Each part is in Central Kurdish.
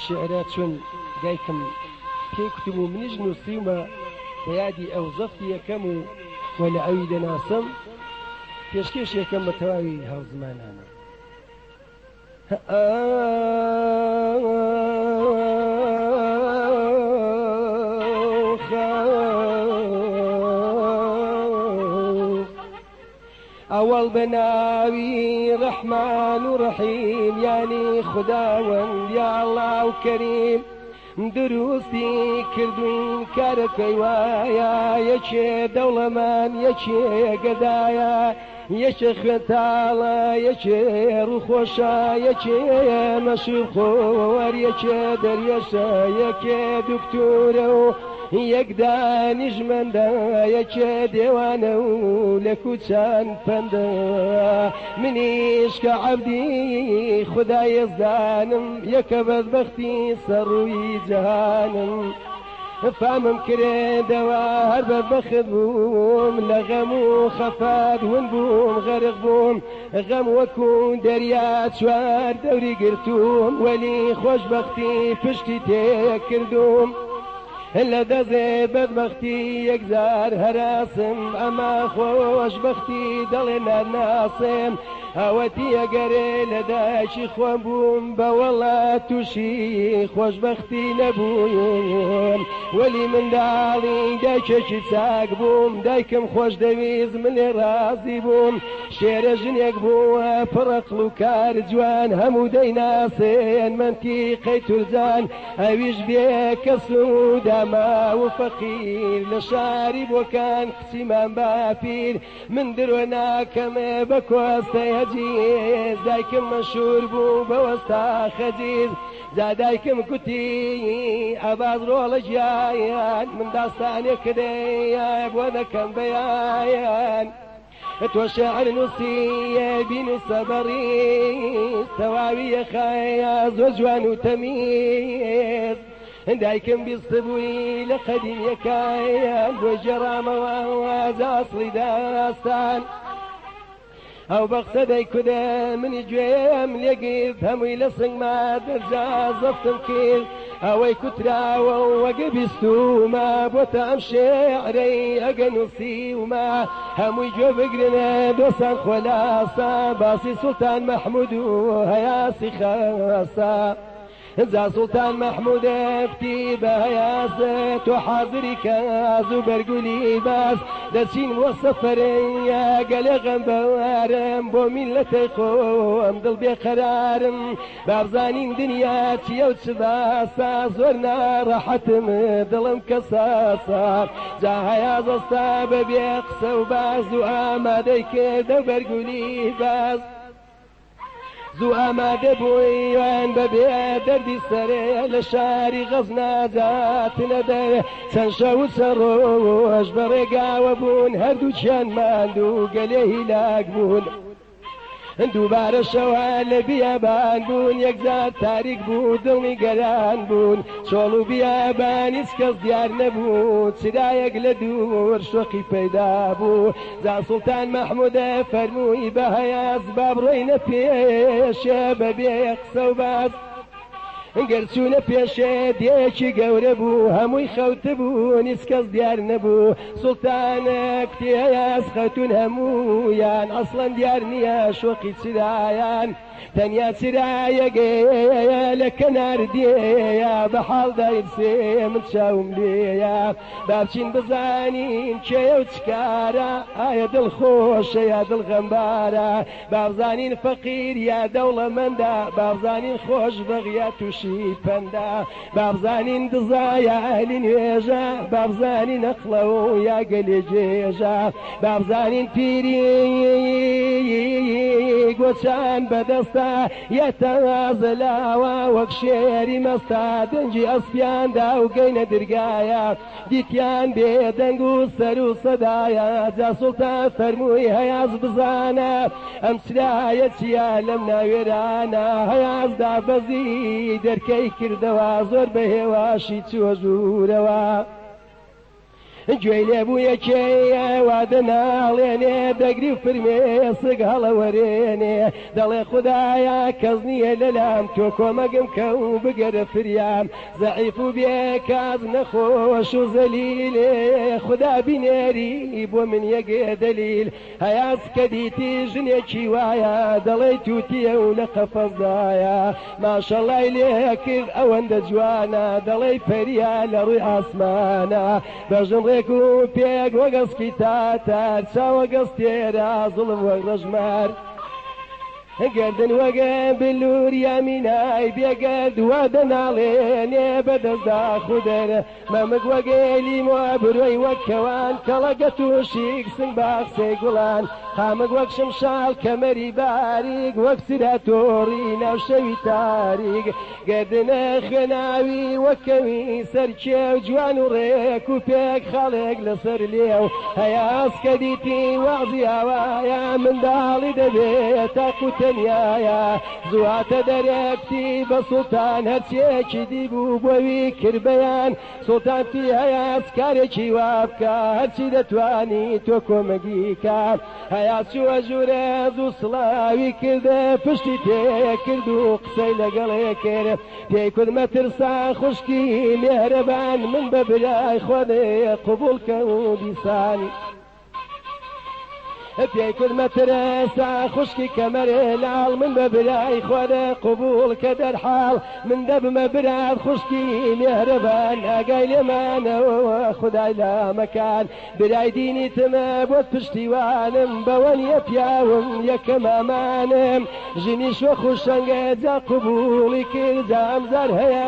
شیعرە چون دایکم پێی کوتم و منیش نووسیومە بە یادی ئەو زەفتی یەکەم و و لە ئەوی دەناسم پێشکێش یەکەم بە تەواوی هاوزمانانە. ئەوەڵ بە ناوی ڕەحمان و ڕەحیم یانی خوداوەند یا ئەڵڵا و کەریم دروستی کردوین کارەکەی وایە یەکێ دەوڵەمەند یەکێ گەدایە یەکێ خوێن تاڵە یەکێ ڕووخۆشە یەکێ مەشروب خۆر یەکێ دەروێشە یەکێ دکتۆرە و یەک دانیشمەندە یەکێ دێوانە و لە کوچان پەندە منیش کە عەبدی خودا یەزدانم یەکە بەدبەختی سەر ڕووی جەهانم فامم کرێدەوە هەر بەدبەخت بووم لە غەم و خەفەت ون بووم غەرق بووم غەم وەکو دەریا چوار دەوری گرتووم وەلی خۆشبەختی پشتی تێکردووم لە دەزێ بەدبەختی یەکجار هەراسم ئەما خۆشبەختی دەڵێ ناناسم ئەوەتی ئەگەرێ لە دایکی خۆم بووم بە وەڵا تووشی خۆشبەختی نەبووم وەلی منداڵی دایکێکی چاک بووم دایکم خۆش دەویست من لێ ڕازی بووم شێرە ژنێک بووە پڕ ئەقڵ و کار جوان هەموو دەیناسێن مەنتیقەی تورجان ئەویش بێ کەس و داماو و فەقیر لە شاری بۆکان کچی مام باپیر من درۆ ناکەم بە کۆستەی هەجیز دایکم مەشهور بوو بە وەستا خەجیز جا دایکم کوتی ئەباز ڕۆڵە گیان من داستانێک دەیە بۆ دەکەم بەیان تۆ شعر نووسیە بینووسە بەڕیز تەواوی یەخایە زۆر جوان و تەمیز دایکم بیستبووی لە قەدیم یەکایان بۆی گێڕامەوە جا ئەسڵی داستان ئەو بەقسە دەیکودە منی گوێم لێگرت هەمووی لە سنگما دەرجا زەفتم کرد ئەوەی کوتراوە و وەگە بیستوومە بۆتە ئەم شێعرەی ئەگە نووسیومە هەمووی گوێ بگرنە دۆستان خۆلاسە باسی سوڵتان مەحموود و هەیاسی خەسە. جا سوڵتان مەحموود کوتی بە هەیاس تۆ حازری کە زوو بەرگولی باس دەچین بۆ سەفەرێ گەلێ غەمبارم بۆ میللەتەی خۆم دڵ بێ قەرارم بابزانین دنیا چییە و چ باسە زۆر ناڕەحەتم دڵم کەساسە جا هەیاس ئەستا بە بێ قسە و باس و ئامادەی کردە بەرگولی باس زوو ئامادە بووین بە بێ دەردی سەرێ لە شاری غەزنا جاتنە دەر چەند شەو و چەند ڕۆژ بە ڕێگاوە بوون هەردووکیان ماندوو گەلێ هیلاک بوون دووبارە شەوە لە بیابان بوون یەکجار تاریک بوو دڵ نیگەران بوون چۆڵ و بیابان هیچ کەس دیار نەبوو چرایەک لە دوور شۆقی پەیدا بوو جا سوڵتان مەحموود فەرمووی بە هەیاس با بڕۆینە پێشێ بە بێ قسە و باس. گەر چوونە پێشێ دێیەکی گەورە بوو هەمووی خەوتبوون هیچ کەس دیار نەبوو. سوڵتان کوتی هەیاس خەتوون هەموویان ئەسڵەن دیار نییە شۆقی چرایان. تەنیا چرایەک لە کەنار دێیە بە حاڵ دایبسێ من چاوم لێیە با بچین بزانین کێیە و چ کارە ئایا دڵ خۆشە یا دڵ غەمبارە با بزانین فەقیر یا دەوڵەمەندە با بزانین خۆشبەخت یا تووشی پەندە با بزانین دزە یا ئەهلی نوێژە با بزانین ئەقڵە و یا گەلێ گێژە با بزانین پیری گۆچان بەدەستە یا تازە لاوە وەک شێری مەستە دەنگی ئەسپیان دا و گەینە درگایە دیتیان بێدەنگ و سەر و سەدایە جا سوڵتان فەرمووی هەیاس بزانە ئەم چرایە چییە لەم ناوێرانە هەیاس دابەزی دەرکەی کردەوە زۆر بە هێواشی چووە ژوورەوە. گوێی لێ بوو یەکێ وا دەناڵێنێ دەگری و فرمێسک هەڵەوەرێنێ دەڵێ خودایە کەس نییە لەلام تۆ کۆمەگم کە و بگەرە فریام زەعیف و بێکاز نەخۆش و زەلیلێ خودا بینێری بۆ من یەگێ دەلیل هەیاس کە دیتی ژنێکی وایە دەڵێی تووتییە و لە قەفەزدایە ماشەڵای لێ کرد ئەوەندە جوانە دەڵێی پەرییە لە ڕووی ئاسمانە بەژن ڕێک و پێک وەک ئەسکی تاتار چاوە گەستێرە زوڵف وەک ڕەشمار. گەردن وەک بلور یا مینای بێگەرد وا دەناڵێنێ بە دەستدا خودەر مەمک وەک لیمۆ برۆی وەک کەوان کەڵەگە تووشیک سنگ باخچەی گوڵان قامک وەک شمشاڵ کەمەری باریک وەک چرا تۆڕی ناو شەوی تاریک گەردنە خوێناوی وەک کەوی سەر کێو جوان و ڕێک و پێک خاڵێک لەسەر لێو هەیاس کە دیتی وەعزی ئاوایە منداڵی دەبێ تاق و تەنیایە زووهاتە دەرێ کوتی بە سوڵتان هەرچیەکی دیبوو بۆوی کرد بەیان سوڵتان کوتی هەیاس کارێکی وا بکە هەرچی دەتوانی تۆ کۆمەگی کە هەیاس چووە ژوورێ زوو سڵاوی کرد پشتی تێ کرد و قسەی لەگەڵێ کرد پێی کوت مەترسە خوشکی مێهرەبان من بە برای خۆت قبوڵ کە و دیسان پێی کوت مەترسە خوشکی کەمەرێ لاڵ من بە برای خۆت قبوڵ کە دەرحاڵ من دەبمە برات خوشکی مێهرەبان ئاگای لێمانەوە خودای لامەکان برای دینیتم بۆت پشتیوانم بەوە نیە پیاوم یەکەم ئامانم ژنیش وەخو شەنگە جا قبوڵی کرد جا ئەمجار هەیە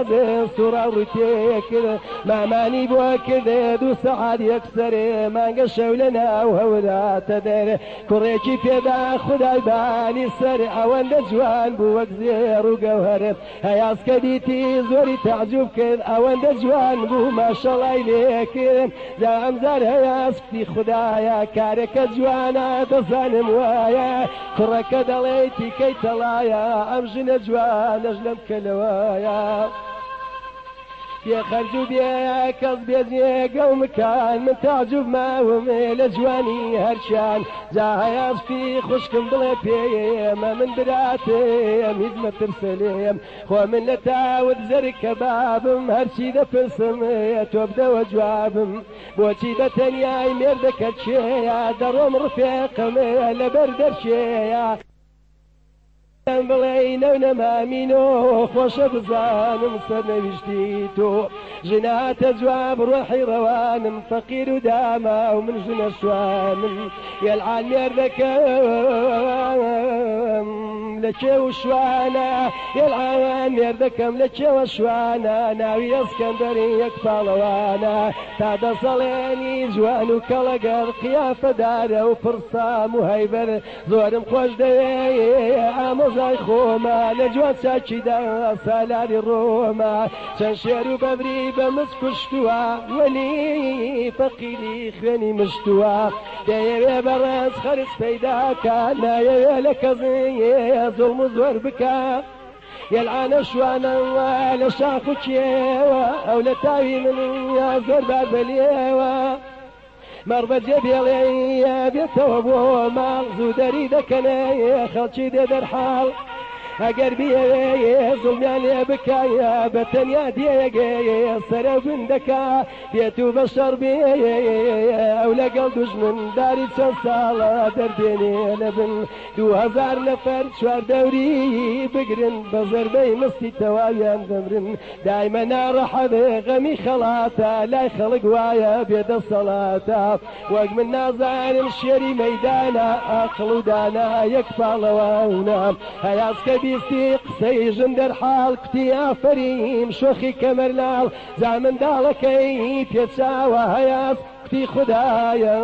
سوڕا ڕووی تێکرد مامانی بۆ کرد دوو سەعات یەکسەرێ مانگە شەو لە ناو هەوراتە دەر کوڕێکی پێدا خودای بانی سەر ئەوەندە جوان بوو وەک زێڕ و گەوهەر هەیاس کە دیتی زۆری تەعجوب کرد ئەوەندە جوان بوو ماشەڵای لێ کرد جا ئەمجار هەیاس کوتی خودایە کارەکە جوانە دەزانم وایە کوڕەکە دەڵێی تیکەی تەڵایە ئەم ژنە جوانەش لەم کەلەوایە بێ خەرج و بێ کەس بێ جێگە و مکان من تەعجوب ماوم لە جوانی هەرچیان جا هەیاس کوتی خوشکم بڵێ پێمە من براتم هیچ مەترسە لێم خۆ من لە تاوت زەرگ کەبابم هەرچی دەپرسم تۆ بدەوە جوابم بۆچی بە تەنیای مێردەکەت کێیە دەڕۆم ڕفێقم لەبەر دەرکێیە بڵێی نەونەمامینۆ خۆشە بزانم سەرنەویشتی تۆ ژناتە جواب ڕۆحی ڕەوانم فەقیر و داماو من ژنە شوانم یەلعان مێردەکەم لە کێو شوانە یەلعان مێردەکەم لە کێوە شوانە ناوی ئەسکەندەری یەک پاڵەوانە تا دەسەڵێنی جوان و کەڵەگەر قیافەدارە و پڕسام و هەیبەر زۆرم خۆش دەوێ ئامۆزای خۆمە لە جوان چاکیدا سالاری ڕۆمە چەند شێر و بەبری بە مس کوشتووە وەلی فەقیری خوێنی مشتووە دەیەوێ بە ڕەنج خەرج پەیدا کا نایەوێ لە کەس زوڵم و زۆر بکا یەلعانە شوانە لە شاخ و کێوە ئەو لە تاوی من زۆر بار بەلێوە مەڕ بەجێ بێڵێ بێتەوە بۆ ماڵ زوو دەری دەکەنێ خەڵکی دێ دەرحاڵ ئەگەر بیەوێ زوڵمیان لێ بکا بە تەنیا دێگێ سەرە بن دەکا بێت و بە شەڕ بێ ئەو لەگەڵ دوژمن داری چەند ساڵە دەردێنێ لە بن 2000 نەفەر چوار دەوری بگرن بە زەربەی مستی تەواویان دەمرن دایمە ناڕەحەت غەمی خەڵاتە لای خەڵک وایە بێ دەسەڵاتە وەک من نازانم شێری مەیدانە ئاقڵ و دانا یەک پاڵەوانە هەیاس کە بیستی قسەی ژن دەرحاڵ کوتی ئافەریم شۆخی کەمەر لاڵ جا منداڵەکەی پێچاوە هەیاس کوتی خودایە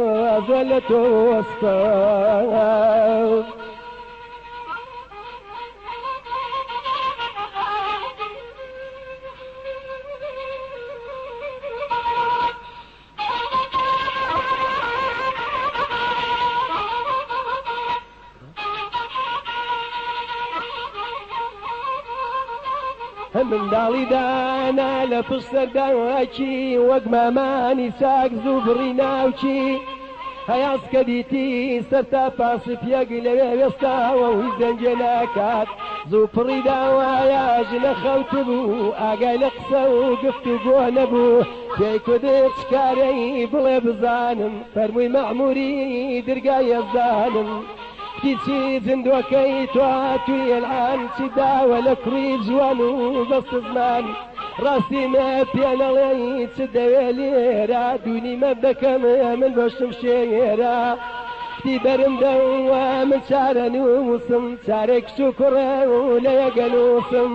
زۆر لە تۆ وەستاو. لە منداڵی دانا لە پشت سەرداکی وەک مامانی چاک زوو بڕی ناوکی. هەیاس کە دیتی سەر تا پاسی پیەک لەوێ وێستاوە و هیچ دەنگێ ناکات، زوو پڕی داوایە ژنە خەوتبوو، ئاگای لە قسە و گفت و گۆ نەبوو. پێی کوت چ کارەی بڵێ بزانم، فەرمووی مەعمووری درگای یەزدانم. کوتی چی زیندووەکەی تۆ هاتووی ئەلعان، چی داوە لە کوڕی جوان و بەستزمان. ڕاستی مە پێ نەڵێی چ دەوێ لێرە، دوونیمە دەکەم من بۆ شمشێرە. کوتی بەرم دەوە من چارەنووسم، چارەی کچ و کوڕە و لە یەگەنووسم.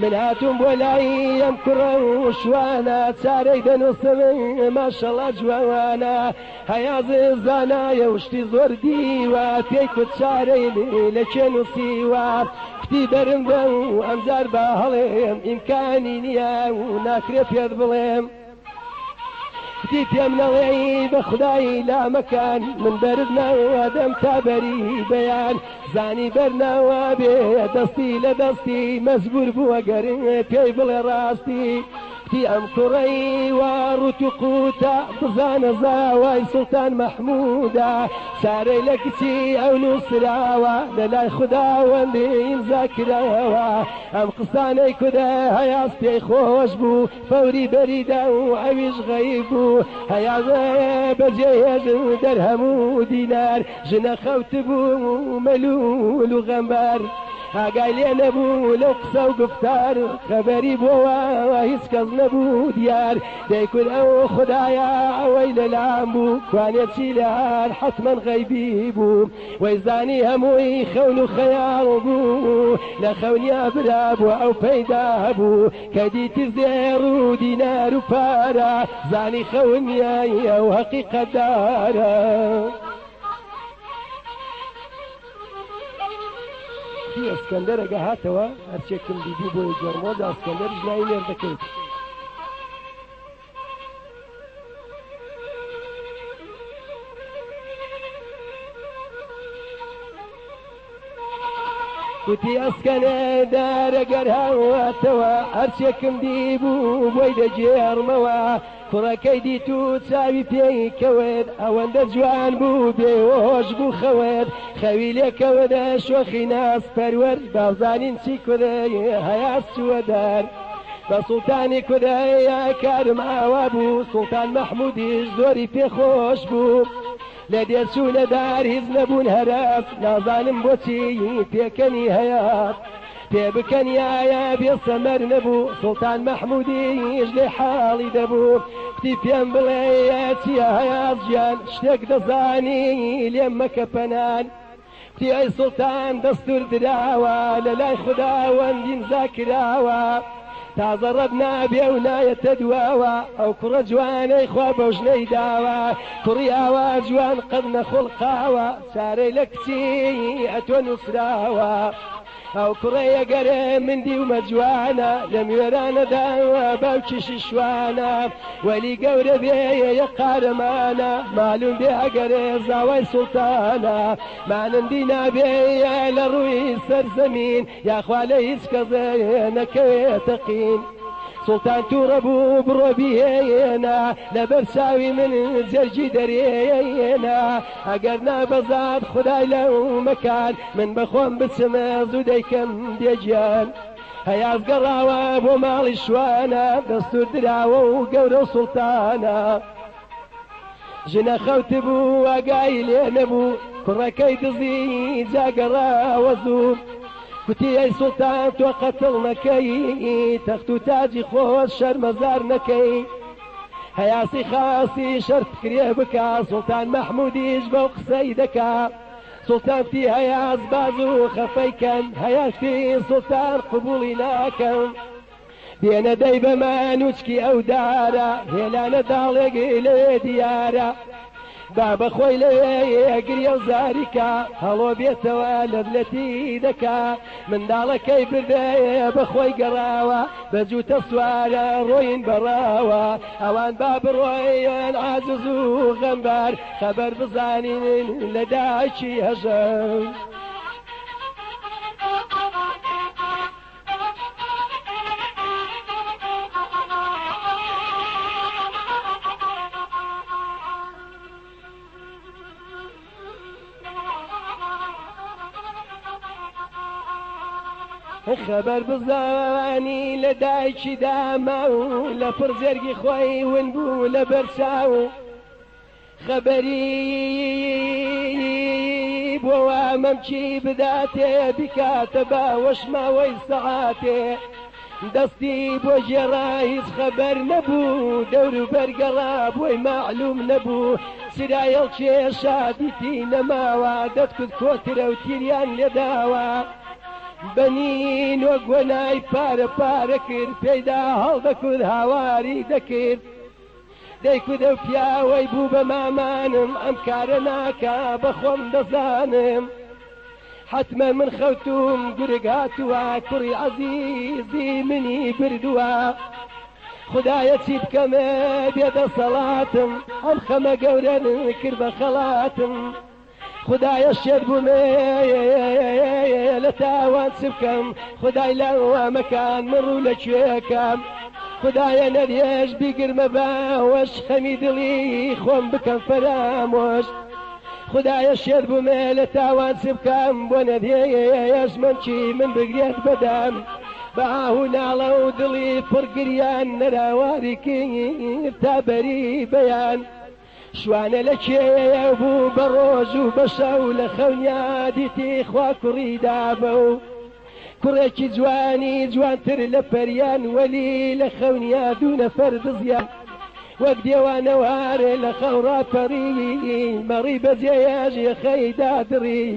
من هاتووم بۆ لای ئەم کوڕە و شوانە، چارەی دەنووسم ماشەڵا جوانە. هەیاز زانایە و شتی زۆر دیوە، پێی کوت چارەی لە کێ نووسیوە. کوتی بەرم دە و ئەمجار با هەڵێم، ئیمکانی نییە و ناکرێ پێت بڵێم. کوتی پێم نەڵێی بە خودای لامەکان، من بەرت نادەم تا بەری بەیان. زانی بەرناوە بێ دەستی لە دەستی، مەجبوور بووە گەر پێی بڵێ ڕاستی. کوتی ئەم کوڕەی وا ڕووت و قووتە، بزانە زاوای سوڵتان مەحموودە. چارەی لە کچی ئەو نووسراوە، لە لای خوداوەندی ئیمزا کراوە. ئەم قسانەی کودە هەیاس پێی خۆش بوو، فەوری بەری دا و ئەویش غەیب بوو. هەیاس بەجێ هێشت دەرهەم و دینار، ژنە خەوتبوو مەلوول و غەمبار. ئاگای لێ نەبوو لەو قسە و گوفتار، خەبەری بۆوە هیچ کەس نەبوو دیار. دەیکوت ئەو خودایە ئەوەی لەلام بوو، کوانێ چی لەهات حەتمەن غەیبی بوو. وەیزانی هەمووی خەون و خەیاڵ بوو، لە خەونیا برابوو ئەو پەیدا بوو. کە دیتی زێڕ و دینار و پارە، زانی خەون نییە ئەو هەقیقەتدارە. کوتی ئەسکەندەر ئەگە هاتەوە هەرچێکم دیبوو بۆی گێڕمەوە، جا ئەسکەندەریش ناوی مێردەکەیەتی. کوتی ئەسکەندەر ئەگەر هاتەوە هەرچێکم دیبوو بۆی دەگێڕمەوە. کوڕەکەی دیت و چاوی پێی کەوت، ئەوەندە جوان بوو بێهۆش بوو خەوت. خەوی لێ کەوت شۆخی ناز پەروەر، بازانین چی کورد هەیاس چووە دەر. بە سوڵتانی کورد کارم ئاوا بوو، سوڵتان مەحموودیش زۆری پێ خۆش بوو. لە دێ چوونە دار هیچ نەبوون هەرەس، نازانم بۆچی پێکەنی هەیاس. پێ بکەنیایە بێ سەمەر نەبوو، سوڵتان مەحموودیش لێ حاڵی دەبوو. کوتی پێم بڵێ چییە هەیاس گیان، شتێک دەزانی لێم مەکە پەنان. کوتی ئەی سوڵتان دەستوور دراوە، لە لای خوداوەند ئیمزا کراوە. تازە ڕەت نابێ و نایەتە دواوە، ئەو کوڕە جوانەی خوا بەو ژنەی داوە. کوڕی ئاوا جوان قەت نەخوڵقاوە، چارەی لە کچی ئەتۆ نووسراوە. ئەو کوڕەیە گەرێ من دیومە جوانە، لەم وێرانەدا باوکیشی شوانە. وەلی گەورە بێ یە قارەمانە، مالوم بێ ئەگەرێ زاوای سوڵتانە. مانندی نابێ لە ڕووی سەرزەمین، یاخوا لە هیچ کەسێ نەکەوێتە قین. سوڵتان تووڕە بوو بڕۆ بیهێنە، لەبەر چاوی من جەرگی دەرێنە. ئەگەر نابەزات خودای لەو مەکان، من بەخۆم بچم زوو دەیکەم بێگیان. هەیاس گەڕاوە بۆ ماڵی شوانە، دەستور دراوە و گەورە و سوڵتانە. ژنە خەوتبوو ئاگای لێ نەبوو، کوڕەکەی دزی جا گەڕاوە زوو. کوتی ئەی سوڵتان تۆ قەتڵ نەکەی، تەخت و تاجی خۆت شەرمەزار نەکەی. هەیاسی خاسی شەرت کرێ بکا، سوڵتان مەحموودیش بەو قسەی دەکا. سوڵتان کوتی هەیاس باز و خەفەی کەن، هەیاس کوتی سوڵتان قبوڵی ناکەم. بێنە دەی بە مانوچکی ئەو دارە، هێلانە داڵێک لەوێ دیارە. با بە خۆی لەوێ گریە و زاریکا، هەڵۆ بێتەوە لەتلەتی دەکا. منداڵەکەی بردێ بە خۆی گەڕاوە، بە جووتە سوارە ڕۆین بەڕاوە. ئەوان با بڕۆین عاجز و غەمبار، خەبەر بزانین لە دایکی هەژار. خەبەر بزانی لە دایکی داما و لە پڕ جەرگی خۆی ون بوو لە بەرچاو. خەبەری بۆ مەمکی بداتێ بیکاتە باوەش ماوەی سەعاتێ. دەستی بۆ گێڕا هیچ خەبەر نەبوو، دەور و بەرگەڕا بۆی مەعلوم نەبوو. سرایەڵ کێشا دیتی نەماوە، دەتکوت کۆترە و تیریان لێداوە. بەنین وەک گۆنای پارە پارە کرد، پێیدا هەڵدەکوت هاواری دەکرد. دەیکوت ئەو پیاوەی بوو بە مامانم، ئەم کارە ناکا بە خۆم دەزانم. حەتمە من خەوتوم گورگ هاتووە، کوڕی عەزیزی منی بردووە. خدایە چی بکەمێ بێدەسەڵاتم، ئەم خەمە گەورە کرد بە خەڵاتم. خدایە شێت بوومێ لە تاوان چ بکەم، خدای لاوامەکان من ڕوو لە کوێکەم. خدایە نەرێژ بیگرمە باوەش، خەمی دڵی خۆم بکەم فەرامۆش. خدایە شێت بوومێ لە تاوان چ بکەم، بۆ نەرێژ مەمکی من بگرێت بەدەم. بە ئاه و ناڵە و دڵی پڕگریان، نەراواری کرد تا بەری بەیان. شوانە لە کێیە بوو بە ڕۆژ و بە شەو، لە خەونیا دیتی خوا کوڕی دابە و. کوڕێکی جوانی جوانتر لە پەریان، وەلی لە خەونیا دوو نەفەر دزیان. وەک دێوانەوارێ لە خەوڕا پەڕی، مەڕی بەجێیاژ یەخەی دادڕی.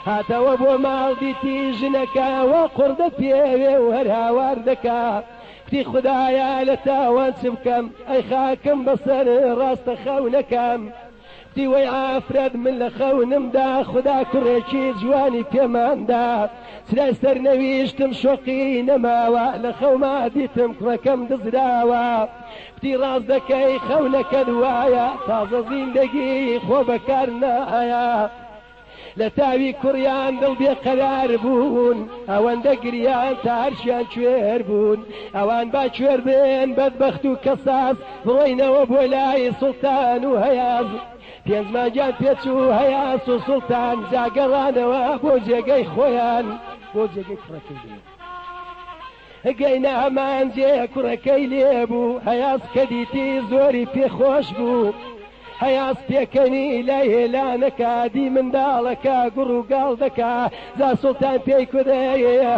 هاتەوە بۆ ماڵ دیتی ژنەکە وا قوڕدە پێوێ و هەر هاوار دەکا. کوتی خدایە لە تاوان چ بکەم، ئەی خاکم بەسەر ڕاستە خەونەکەم. کوتی وەی ئافرەت من لە خەونمدا، خدا کوڕێکی جوانی پێماندا. چرای سەر نەویشتم شۆقی نەماوە، لە خەوما دیتم کوڕەکەم دزراوە. کوتی ڕاست دەکەی خەونەکەت وایە، تازە زیندەگی خۆ بەکار نایە. لە تاوی کوڕیان دڵ بێقەرار بوون، ئەوەندە گریان تا هەرچیان کوێر بوون. ئەوان با کوێر بن بەدبەخت و کەساس، بڕۆینەوە بۆ لای سوڵتان و هەیاز. پێنج مانگیان پێچوو هەیاس و سوڵتان، جاگەڕانەوە بۆ جێگەی خۆیان، بۆ جێگەی کوڕەکەی لێ. گەینە هەمان جێ کوڕەکەی لێبوو، هەیاس کە دیتی زۆری پێخۆش بوو. هەیاس پێکەنی لای هێلانەکە، دی منداڵەکە گوڕ و گاڵ دەکا. جا سوڵتان پێی کودێ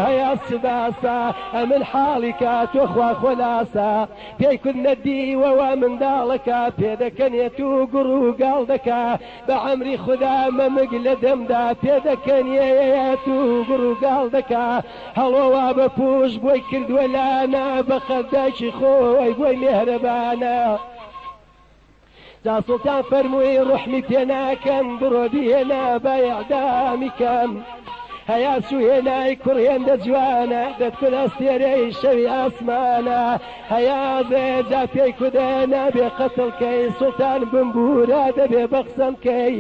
هەیاس چ باسە، ئەمن حاڵی کا تۆ خوا خۆلاسە. پێی کود نەدیوەوە منداڵەکە، پێدەکەنێت و گوڕ و گاڵ دەکا. بە عەمری خوددا مەمگ لە دەمدا، پێدەکەنێت و گوڕ و گاڵ دەکا. هەڵۆوا بە پوش بۆی کردووە لانە، بە خەرداکی خۆی بۆی مێهرەبانە. جا سوڵتان فەرمووی ڕوحمی پێ ناکەم، بڕۆ بیهێنا بە ئیعدامی کەم. هەیاس و هێنای کوڕ هێندە جوانە، دەتکوت ئەستێرەی شەوی ئاسمانە. هەیازێ جا پێی کودێ نابێ قەتڵ کەی، سوڵتان بمبوورە دەبێ بە قسەم کەی.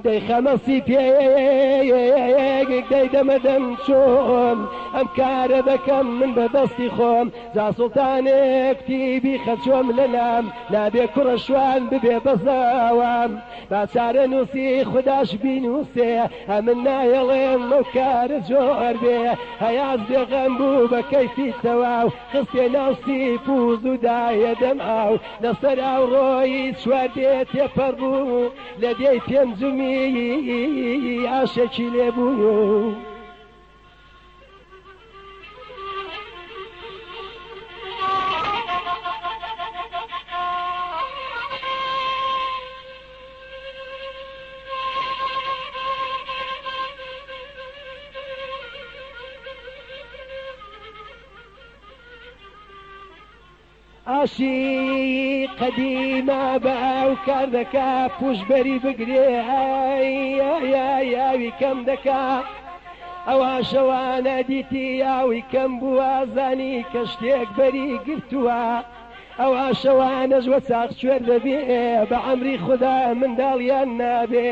دەی خەمەسی پێیەک دەی دەمەدەم چۆم، ئەم کارە دەکەم من بە دەستی خۆم. جا سوڵتانێک تیبی خەچۆم لەلام، نابێ کوڕە شوان ببێ بەزاوام. با چارە نووسی خوداش بینووسێ، ئەمن نایەڵێم ئەو کارە جۆر بێ. هەیاس بێغەم بوو بە کەیفی تەواو، خستێ ناو سیپ و زوودایە دەم ئاو. لەسەر ئاو ڕۆیی چوار دێ تێپەڕ بوو، لە دێی پێنجمی ئاشێکی لێبوو. ئاشی قەدیمە بە ئاو کار دەکا، پوشبەری بگرێ ئاوی کەم دەکا. ئەو ئاشەوانە دیتی ئاوی کەم بووە، زانی کە شتێک بەری گرتووە. ئەو ئاشەوانەش وە چاخ کوێر دەبێ، بە عەمری خوددا منداڵیان نابێ.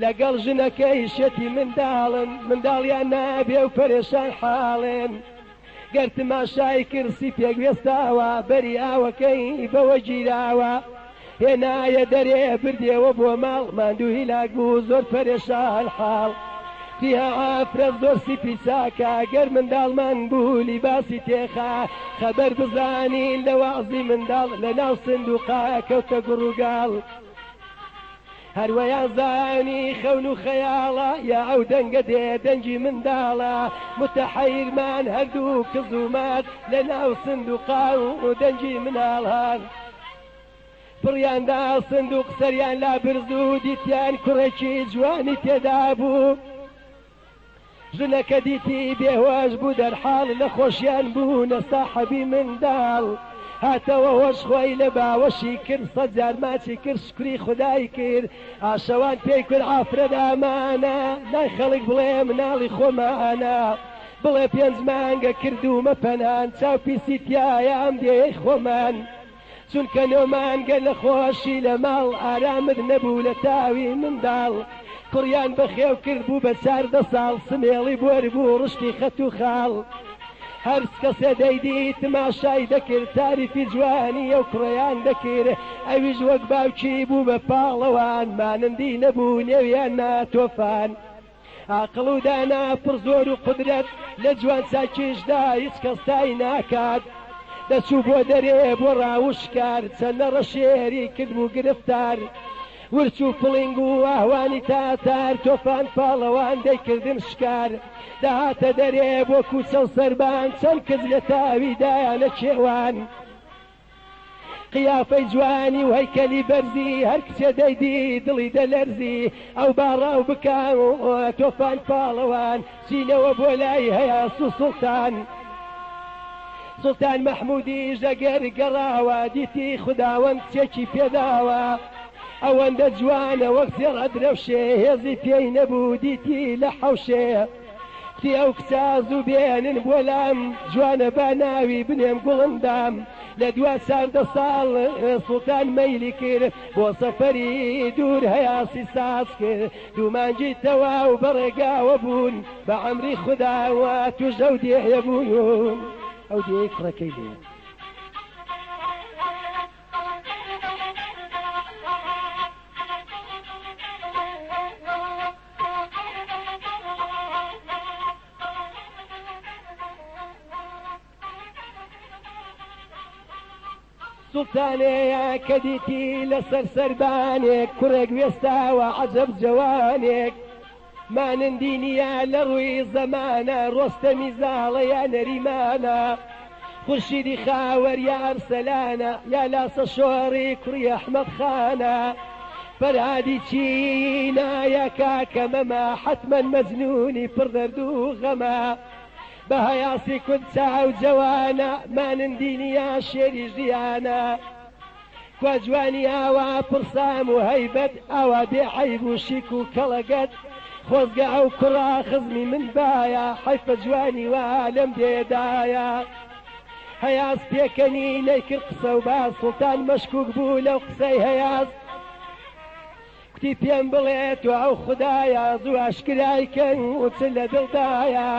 لەگەڵ ژنەکەی شێتی منداڵن، منداڵیان نابێ و پەرێشان حاڵێن. گەر تماشای کرسی پێگوێستاوە، بەری ئاوەکەی بەوە گیراوە. هێنایە دەرێ بردیەوە بۆ ماڵ، ماندوو هیلاک بوو زۆر پەرێشان حاڵ. تیا ئافرەت زۆر سیپی چاکە گەر منداڵمان بوو لیباسی تێخا خەبەر بزانین لە وەعزی منداڵ لە ناو سندوقا کەوتە گوڕوگاڵ هەروەیان زانی خەون و خەیاڵە یا ئەو دەنگە دێ دەنگی منداڵە متەحەیرمان هەردوو کز و مات لە ناو سندوقا و دەنگی مناڵ هات. پڕیان دا سندوق سەریان لا برد و دیتیان کوڕێکی جوانی تێدا بوو. ژنەکە دیتی بێهۆش بوو دەرحاڵ لە خۆشیان بوونە ساحەبی منداڵ. هاتەوە هۆش خۆی لە باوەشی کرد سەد جار ماچی کرد شوکری خودای کرد. ئاشەوان پێی کرد ئافرەت ئامانە لای خەڵک بڵێ مناڵی خۆمانە. بڵێ پێنج مانگە کردوومە پەنهان چاو پیسی تیایە ئەم دێیەی خۆمان. چونکە نۆ مانگە لە خۆشی لە ماڵ ئارامت نەبوو لە تاوی منداڵ کوڕیان بەخێو کرد بوو بە 14 ساڵ سمێڵی بۆر بوو ڕشتی خەت و خاڵ هەر کەسێ دەیدی تماشای دەکرد تاریفی جوانی ئەو کوڕەیان دەکرد ئەویش وەک باوکی بوو بە پاڵەوان مانندی نەبوو نێویان نا تۆفان ئاقڵ و دانا پڕ زۆر و قودرەت لە جوان چاکیشدا هیچ کەس تای ناکات دەچوو بۆ دەرێ بۆ ڕاوشکار چەندە ڕەشێری کردبوو گرفتار ورچ و پڵینگ و ئاهوانی تاتار تۆفان پاڵەوان دەیکردن شکار دەهاتە دەرێ بۆ کوچە و سەربان چەند کچ لە تاوی دایانە کێوان قیافەی جوانی و هەیکەلی بەرزی هەر کچێ دەیدی دڵی دەلەرزی ئەو باڕاو بکا تۆفان پاڵەوان چینەوە بۆ لای هەیاس و سوڵتان سوڵتان مەحمودیش ئەگەر گەڕاوە دیتی خوداوەند کچێکی پێداوە ئەوەندە جوانە وەک زێڕ ئەدرەوشێ هێزی پێی نەبوو دیتی لە حەوشێ کچی ئەو کچە زوو بێنن بۆ لام جوانە با ناوی بنێم گوڵندام لە دوا 14 ساڵ سوڵتان مەیلی کرد بۆ سەفەری دوور هەیاسی ساز کرد دوو مانگی تەواو بەڕێگاوە بوون بە عەمری خوداوە توش ئەو دێیە بوون ئەو دێیەی کوڕەکەی لێ. سوڵتانەیە کە دیتی لەسەر سەربانێک کوڕێک وێستاوە عەجەب جەوانێک مانندی نییە لە ڕووی زەمانە ڕۆستەمی زاڵە یا نەریمانە خورشیدی خاوەر یا ئەرسەلانە یا لاسە شۆڕی کوڕی ئەحمەد خانە فەرهادی چینە یا کاکە مەمە حەتمەن مەجنوونی پڕ دەرد و غەمە بە هەیاسی کورد چاو جەوانە مانندی نییە شێری ژیانە کوا جوانی ئاوا پڕ سام و هەیبەت ئاوا بێ عەیب و شیک و کەڵەگەت خۆزگە ئەو کوڕە خزمی من بایە حەیفە جوانی وا لەم دێیەدایە هەیاس پێکەنی نەیکرد قسە و باس سوڵتان مەشکوک بوو لەو قسەی هەیاس کوتی پێم بڵێ تۆ ئەو خودایە زوو ئاشکرای کەن و چ لە دڵدایە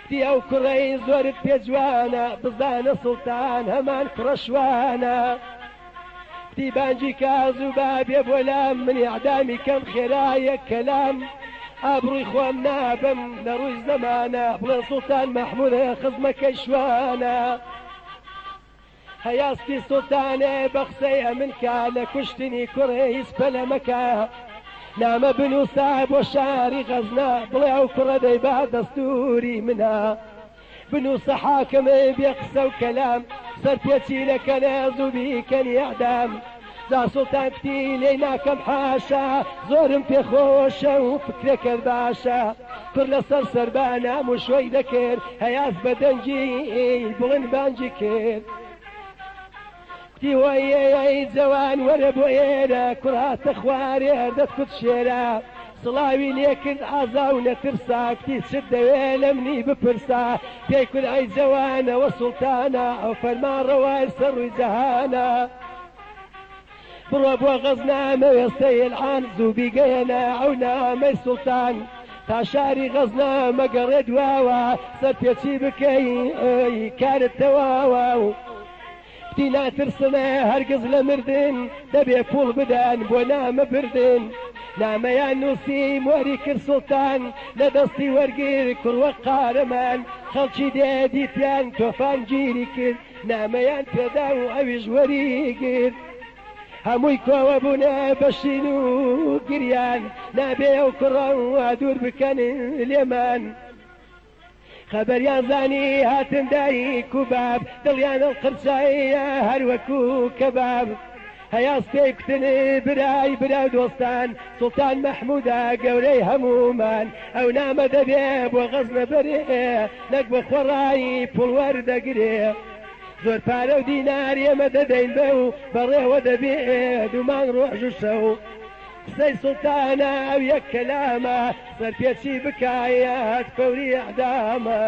کوتی ئەو کوڕەی زۆرت پێ جوانە بزانە سوڵتان هەمان کوڕە شوانە کوتی بانگی کە زوو با بێ بۆ لام من ئیعدامی کەم خێرا یەک کەلام ئابڕووی خۆم نابەم لە ڕووی زەمانە بڵێن سوڵتان مەحموود خزمەکەی شوانە. هەیاستی سوڵتانێ بە قسەی ئەمن کا لە کوشتنی کوڕێ هیچ پەلە مەکە نامە بنووسە بۆ شاری غەزنە بڵێ ئەو کوڕە دەیبا دەستووری منە بنووسە حاکمێ بێ قسە و کەلام سەرپێچی نەکەنە زوو بیکەن ئیعدام جا سوڵتان کوتی لێی ناکەم حاشا زۆرم پێ خۆشە و فکرەکەت باشە کوڕ لەسەر سەربانە موشۆی دەکرد هەیاس بە دەنگی بڵند بانگی کرد کوتی هۆی جەوان وەرە بۆ ئێرە کوڕ هاتە خوارێ دەتکوت شێرە سڵاوی لێ کرد ئازا و نەترسا کوتی چت دەوێ لە منی بپرسا پێی کورد ئەی جەوانەوە سوڵتانە ئەو فەرمانڕەوای سەر ڕووی جەهانە بڕۆ بۆ غەزنە مەوێستەی ئیلعان زوو بیگەیەنە ئەو نامەی سوڵتان تا شاری غەزنە مەگەڕێ دواوە سەرپێچی بکەی کارت تەواوە و کوتی ناترسمە هەرگز لە مردن دەبێ پوڵ بدەن بۆ نامە بردن. نامەیان نووسی مۆری کرد سوڵتان لە دەستی وەرگر کوڕ وەک قارەمان خەڵکی دێ دیتیان تۆفان گیری کرد نامەیان پێدا و ئەویش وەری گرت هەمووی کۆوە بوونە بە شین و گریان نابێ ئەو کوڕە وا دوور بکەن لێمان. خەبەریان زانی هاتن دایک و باب دڵیان هەڵقرچایە هەر وەکو کەباب هەیاس پێی کوتن برای برا و دۆستان سوڵتان مەحموودە گەورەی هەموومان ئەو نامە دەبێ بۆ غەزنە بەرێ نەک بە خۆڕایی پوڵ وەردەگرێ زۆر پارە و دینار ئێمە دەدەین بەو بەڕێوە دەبێ دوو مانگ ڕۆژ و شەو قسەی سوڵتانە ئەو یەک کەلامە سەرپێچی بکایەت فەوری ئیعدامە.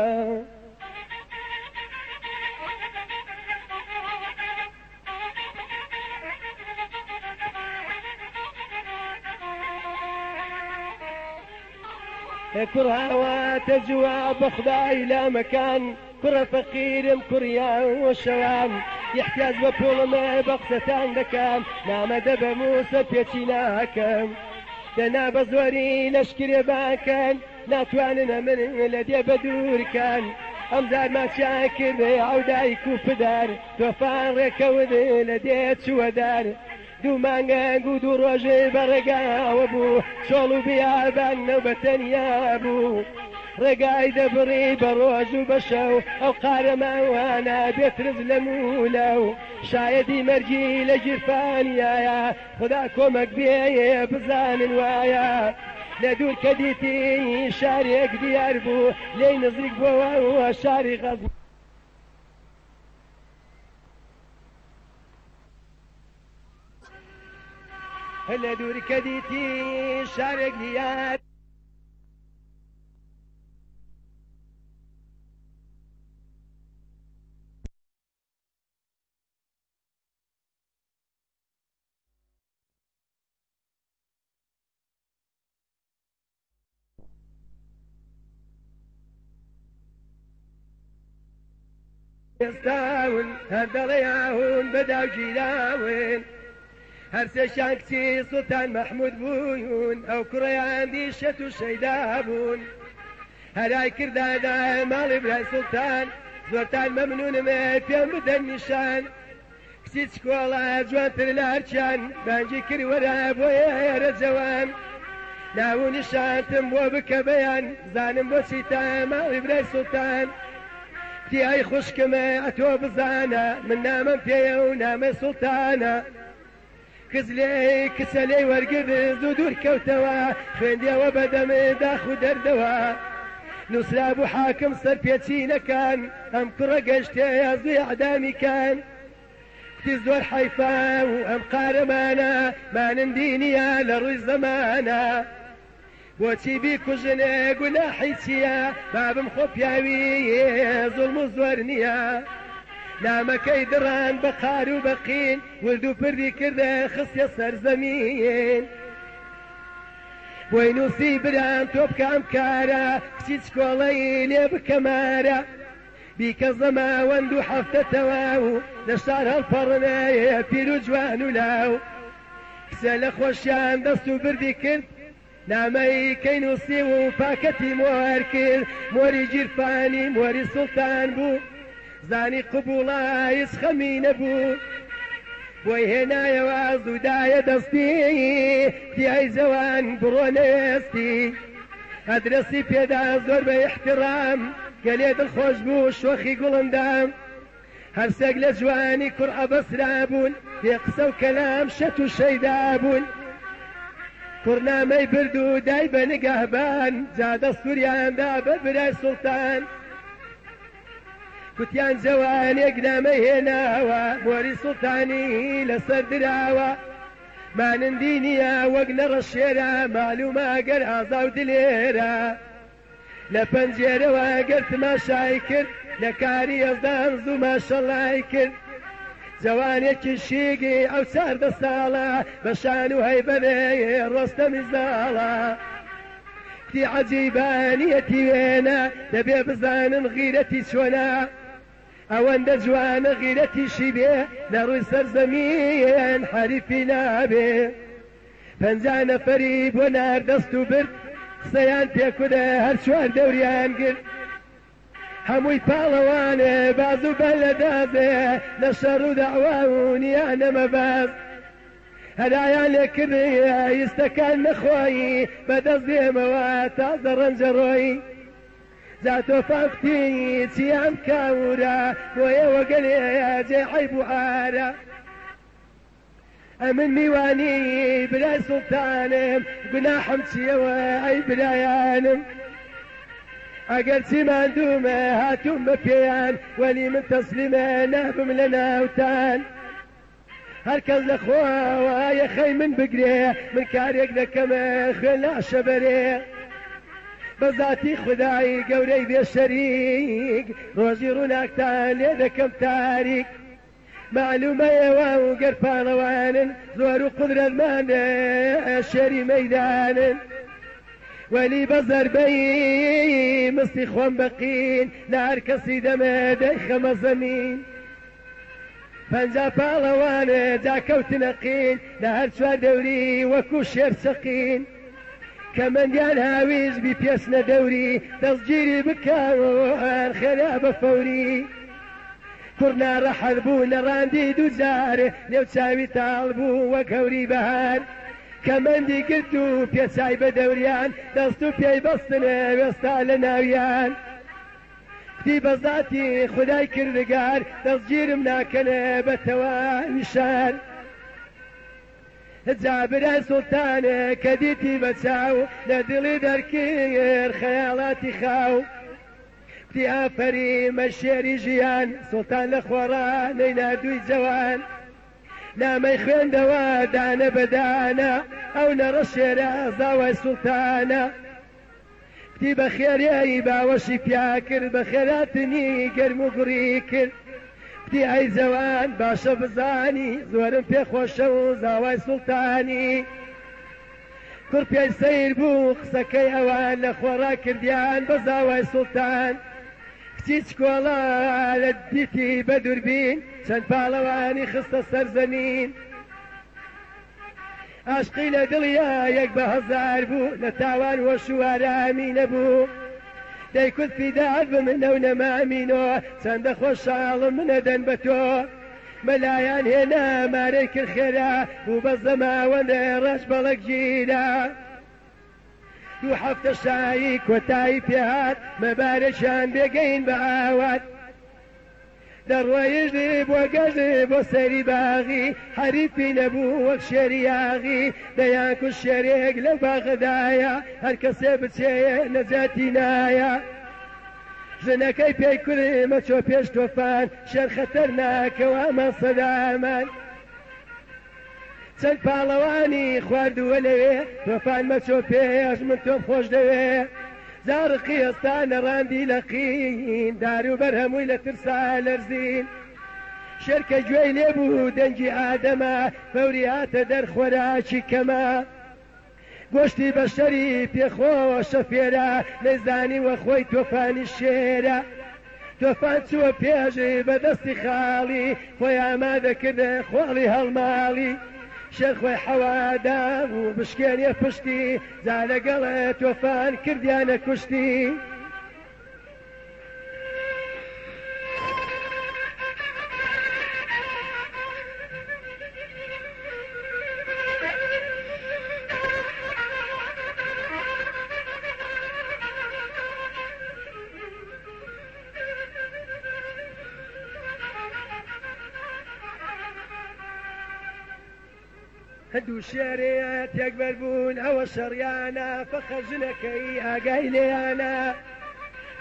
کوڕ هاواتە جواب بە خودای لامەکان کوڕە فەقیرم کوڕیان و شەوام یحتیاج بە پوڵمە بە قسەتان دەکەم نامە دەبەم و سەرپێچی ناکەم دەنا بە زۆری لەشکرێ باکەن ناتوانن ئەمن لە دێ بە دوورکەن ئەم جار ماچیان کرد ئەو دایک و پدار تۆفان ڕێکەوت لە دێ چووە دار دوو مانگ و دوو ڕۆژ بە ڕێگاوە بوو، چۆڵ و بیابان نەو بە تەنیا بوو. ڕێگای دەبڕی بە ڕۆژ و بە شەو، ئەو قارەمانە بێ ترس لە موولەو. شایەدی مەرگی لە گیرفانیایە، خودا کۆمەک بێ بزانن وایە. لە دوور کە دیتی شارێک دیار بوو، لێی نزیک بۆوە شاری غەزنە. لە دوور کە دیتی شارێک دیار. ئێستاون هەر دەڵێیاون بە داو گیراون هەرسێکیان کچی سوڵتان مەحمود بوون ئەو کوڕەیان دی شێت و شەیدا بوون هەرای کردانە ماڵی برای سوڵتان زۆرتان مەمنونم پێم بدەن نیشان کچی چکۆڵە جوانتر لە هەرچیان بانگی کرد وەرە بۆ ئێرە جەوان ناو و نیشانتم بۆ بکە بەیان زانم بۆچی تا ماڵی برای سوڵتان کوتی ئەی خوشکم ئەتۆ بزانە من نامەم پێیە و نامەی سوڵتانە کچ لێی کچە لێی وەرگرت زوو دوور کەوتەوە خوێندیەوە بە دەم داخ و دەردەوە نووسرابوو حاکم سەرپێچی نەکان ئەم کوڕە گەشتێ زوو ئیعدامی کەن کوتی زۆر حەیفە و ئەم قارەمانە مانندی نییە لە ڕووی زەمانە بۆچی بیکوژن گوناحی چییە بابم خۆ پیاوی زوڵم و زۆر نییە نامەکەی دڕان بە قار و بە قین ورد و پردی کردە خستیە سەر زەمین بۆی نووسی برام تۆ بکە ئەم کارە کچی چکۆڵەی لێ بکە مارە بیکە زەماوەند و هەفتە تەواو لە شار هەڵپەڕنێ پیر و جوان و لاو کچە لە خۆشیان دەست و بردی کرد نامەی کەی نووسی و پاکەتی مۆر کرد مۆری گیرفانی مۆری سوڵتان بوو زانی قبوڵە هیچ خەمی نەبوو بۆی هێنایەوە زوو دایە دەستی کوتی ئەی جەوان بڕۆ نەوێستی ئەدرەسی پێدا زۆر بە ئیحتڕام گەلێ دڵخۆش بوو شۆخی گوڵندام هەرسێک لە جوانی کوڕ ئەبەسرابوون بێ قسە و کەلام شەت و شەیدا بوون کوڕ نامەی برد و دای بە نگەهبان جا دەستوریان دا بە برای سوڵتان کوتیان جەوانێک نامەی هێناوە مۆری سوڵتانی لەسەر دراوە مانندی نییە وەک نەڕە شێرە مالومە گەر ئازا و دلێرە لە پەنجێرەوە گەر تماشای کرد لە کاری یەزدان زوو ماشەڵای کرد جەوانێکی شیگی ئەو 14 ساڵە بە شان و هەیبەێ ڕۆستەمی زاڵە کتی عەجیبە نیەتی وێنە دەبێ بزانن غیرەتی چۆنە ئەوەندە جوانە غیرەتیشی بێ لە ڕووی سەر زەمین حەریفی نابێ. 50 نەفەری بۆ نار دەست و برد، قسەیان پێکودە هەر چوار دەوریان گرت. هەمووی پاڵەوانێ بازو بەر لە دازێ، لە شەڕ و دەعوا و نیانە مەباز. هەرایان لێکردی ئیستەکان نەخۆی، بەدەست دێمەوە تازە ڕەنجە ڕۆی. جا تۆفان کوتی چیام کاورە، بۆ ئێوە گەلێ جێ عەیب و عارە. ئەمن میوانی برای سوڵتانم، گوناحم چیەوە ئەی برایانم. ئەگەر چی ماندوومە هاتووم بە پێیان، وەلی من تەسلیمە نابم لە ناوتان. هەر کەس لە خواوە یەخەی من بگرێ، من کارێک دەکەمە خوێن لاشە بەرێ. بە زاتی خودای گەورەی بێ شەریک، ڕۆژی ڕووناکتان لێ دەکەم تاریک. مەعلومە ئێوە و گەر پاڵەوانن، زۆر و قودرەتمەندە شێری مەیدانن. وەلی بە زەربەی مستی خۆم بەقین، لە هەر کەسی دەمێ دەیخەمە زەمین. 50 پاڵەوانێ جا کەوتنە قین، لە هەر چوار دەوری وەکو شێر چەقین. کەمەندیان هاویش بی پێچنە دەوری، دەستگیری بکەن خێرا بە فەوری. کوڕ ناڕەحەت بوو نەڕاندی دوو جار، نێو چاوی تاڵ بوو وەک هەوری بەهار. کەمەندی گرت و پێچای بە دەوریان، دەست و پێی بەستنێ وێستا لە ناویان. کوتی بە زاتی خودای کردگار، دەستگیرم ناکەنێ بە تەواوی شار. جا برای سوڵتانێ کە دیتی بە چاو، لە دڵی دەرکرد خەیاڵاتی خاو. کوتی ئافەریمە شێری ژیان، سوڵتان لە خۆڕا نەیناردووی جەوان. نامەی خوێندەوە دانە بە دانە، ئەو نەڕە شێرە زاوای سوڵتانە. کوتی بە خێرێی باوەشی پیا کرد، بە خێراتنی گەرم و گوڕی کرد. کوتی ئەی جەوان باشە بزانی، زۆرم پێخۆشە و زاوای سوڵتانی. کوڕ پێی سەیر بوو قسەکەی ئەوان، لە خۆڕا کردیان بە زاوای سوڵتان. کچی چکۆڵە لە دیتی بە دووربین، چەند پاڵەوانی خستە سەر زەمین. عاشقی لە دڵیا یەک بە هەزار بوو، لە تاوان وەش و ئارامی نەبوو. دەیکوت فیدات بمنە و نەمامینۆ، چەندە خۆشحاڵم منەدەن بە تۆ. مەلایان هێنا مارەی کرد خێرا، بوو بە زەماوەندێ ڕەش بەڵک گیرا. دوو هەفتە شایی کۆتایی پێهات، مەبارەکیان بێگەین بە ئاوات. دەڕۆیشتی بۆ گەشتی بۆ سەری باغی، حەریفی نەبوو وەک شێری یاغی. دەیان کوشت شێرێک لەو باغەدایە، هەر کەسێ بچێ نەجاتی نایە. ژنەکەی پێی کوری مەچۆ پێش تۆفان، شێر خەتەرناکەوە ئەمان سەدامان. چەند پاڵەوانی خواردووە لەوێ، تۆفان مەچۆ پێش من تۆم خۆش دەوێ. زارقی ئێستا نەڕاندی لە قین، دار و بەر هەمووی لە ترسا لەرزین. شێر کە گوێی لێبوو دەنگی ئادەمە، فەوری هاتە دەر خۆراکی کەمە. گۆشتی بەشەری پێخۆشە فێرە، نەیزانی وە خۆی تۆفانی شێرە. تۆفان چووە پێشی بە دەستی خاڵی، خۆی ئامادە کرد خۆڵی هەڵماڵی. شێر خۆی حەوادا بوو بشکێنێ پشتی، جا لەگەڵ تۆفان کردیانە کوشتی. دوو شێرێ تێکبەر بوون ئەوە شەڕیانە، فەقە ژنەکەی ئاگای لێیانە.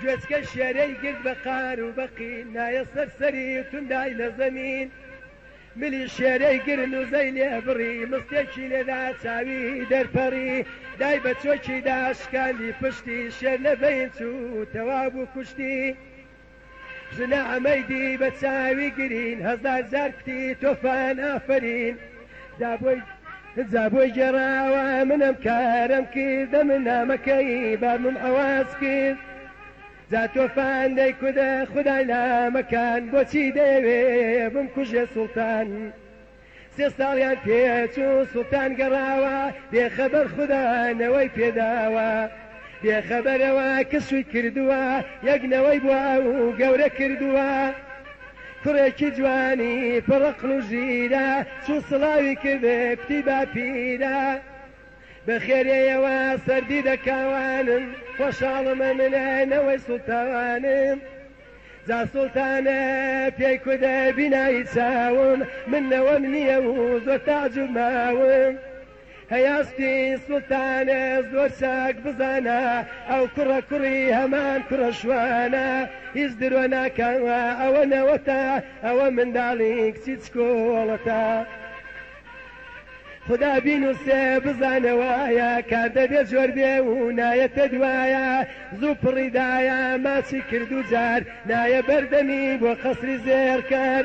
گوێچکەی شێرەی گرت بە قار و بەقین، نایە سەر سەری توندای لە زەمین. ملی شێرەی گرن و زەی لێ بڕی، مستێکی لێدا چاوی دەرپەڕی. دای بە چۆکیدا شکاندی پشتی، شێر لە بەین چوو تەواو بوو کوشتی. ژنە ئەمەی دی بە چاوی گرین، هەزار جار کوتی تۆفان ئافەرین. جا بۆی گێڕاوە منم کارم کرد، دەمن نامەکەی بابم عەواز کرد. جا تۆفان دەیکوتە خودای لامەکان، بۆچی دەیەوێ بمکوژێ سوڵتان؟ سێ ساڵیان پێچوو سوڵتان گەڕاوە، بێخەبەر خودا نەوەی پێداوە. بێخەبەرەوە کە شووی کردووە، یەک نەوەی بۆ ئەو گەورە کردووە. کوڕێکی جوانی پڕ ئەقڵ و ژیرە، چوو سڵاوی کرد کوتی باپیرە. بەخێرێیەوە سەردی دەکاوانم، خۆشحاڵم ئەمن نەوەی سوڵتانم. جا سوڵتانە پێی کودە بینایی چاوم، من نەوەم نییە و زۆر تەعجوب ماوم. هەیاستی سوڵتانە زۆر چاک بزانە، ئەو کوڕە کوڕی هەمان کوڕە شوانە. هیچ درۆ ناکا ئەوە نەوەتە، ئەوە منداڵی کچی چکۆڵەتە. خودا بینوسێ بزانە وایە، کار دەبێ جۆر بێ و نایەتە دوایە. زوو پڕی دایە ماچی کرد و جار، نایە بەردەمی بۆ قەسری زێڕکار.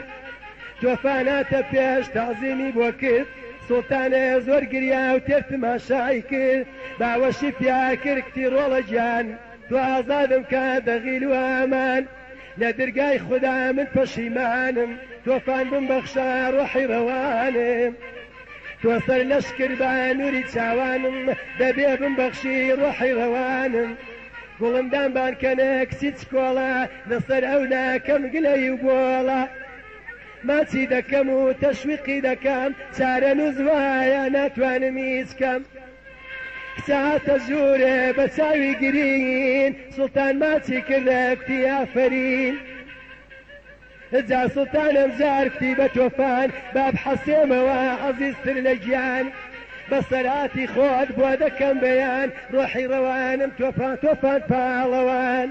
تۆفاناتە پێش تەعزیمی بۆ کرد، سوڵتانێ زۆر گریا و تێر تماشای کرد. باوەشی پیا کرد کتی ڕۆڵە گیان، تۆ ئازادم کە دەغیل و ئامان. لە درگای خودا من پەشیمانم، تۆفان بمبەخشە ڕۆحی ڕەوانم. تۆ سەر لەشکر بە نوری چاوانم، دەبێ بمبەخشی ڕۆحی ڕەوانم. گوڵمدان بانکەنە کچی چکۆڵە، لەسەر ئەو ناکەم گلەی و بۆڵە. ماچی دەکەم و تەشویقی دەکەم، چارەنووس وایە ناتوانم هیچ کەم. کچە هاتە ژوورێ بە چاوی گرین، سوڵتان ماچی کردە کوتی ئافەرین. جا سوڵتانم جار کوتی بە تۆفان، با بحەسێمەوە عەزیزتر لە گیان. بەسەرهاتی خۆت بۆ دەکەم بەیان، ڕۆحی ڕەوانم تۆفان تۆفان پاڵەوان.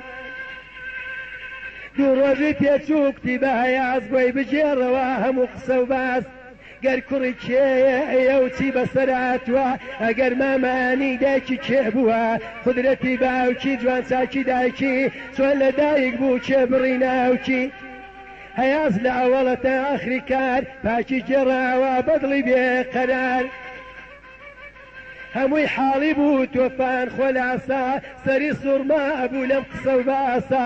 دوو ڕۆژی پێچوو کوتی بە هەیاس، بۆی بگێڕەوە هەموو قسە و باس. گەر کوڕی کێیە و چی بەسەر هاتووە، ئەگەر مامانی دایکی کێ بووە، قودرەتی باوکی جوان چاکی دایکی، چۆن لە دایک بوو کێ بڕی ناوکی. هەیاس لە ئەوەڵە تا ئاخری کار، پاکی گێڕاوە بە دڵی بێ قەرار. هەمووی حاڵی بوو تۆفان خۆلاسە، سەری سوڕما بوو لەم قسە و باسە.